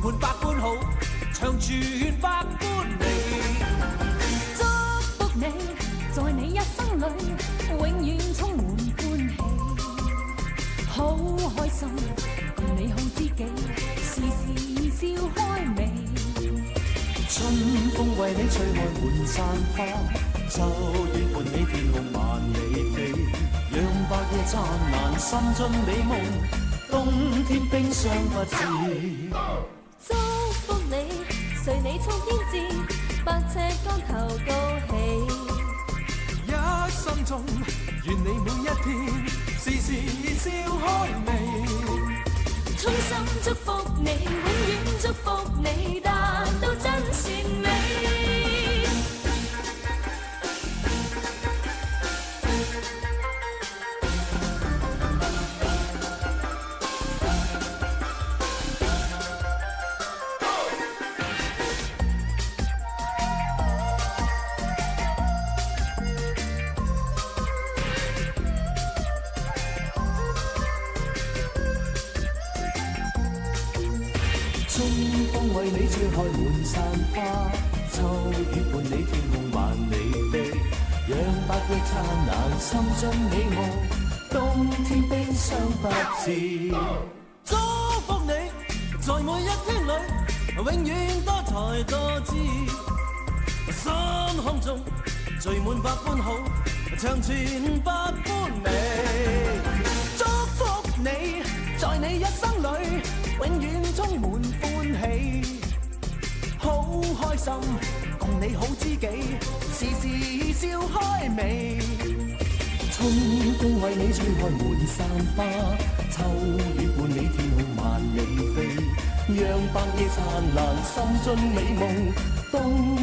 盤百般好，長存百般美。祝福你，在你一生裏永遠充滿歡喜，好開心，共你好知己，時時笑開眉。春風為你吹開滿山花，秋雨伴你天空萬里飛，讓白夜燦爛，滲進美夢，冬天冰霜不至。祝福你，隨你衝天志，百尺竿頭高起。一生中，願你每一天，時時笑開眉。衷心祝福你，永遠祝福你，達到真善美。春風為你吹開滿山花，秋雨伴你天空萬里飛，讓白日燦爛，滲進美夢，冬天冰霜不至。祝福你，在每一天裏，永遠多才多姿，心胸中聚滿百般好，長存百般美。祝福你，在你一生裏，永遠充滿歡喜，好開心，共你好知己，時時笑開眉。春風為你吹開滿山花，秋雨伴你天空萬里飛，讓白夜燦爛，滲進美夢，冬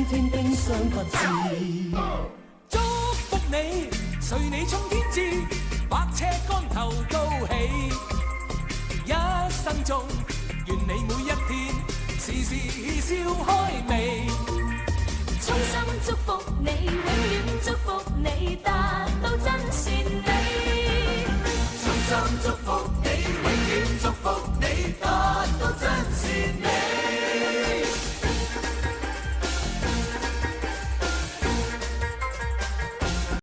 天冰霜不至。祝福你，隨你衝天志，百尺竿頭高起。一生中，願你每一天，時時笑開眉。衷心祝福你，永遠祝福你，達到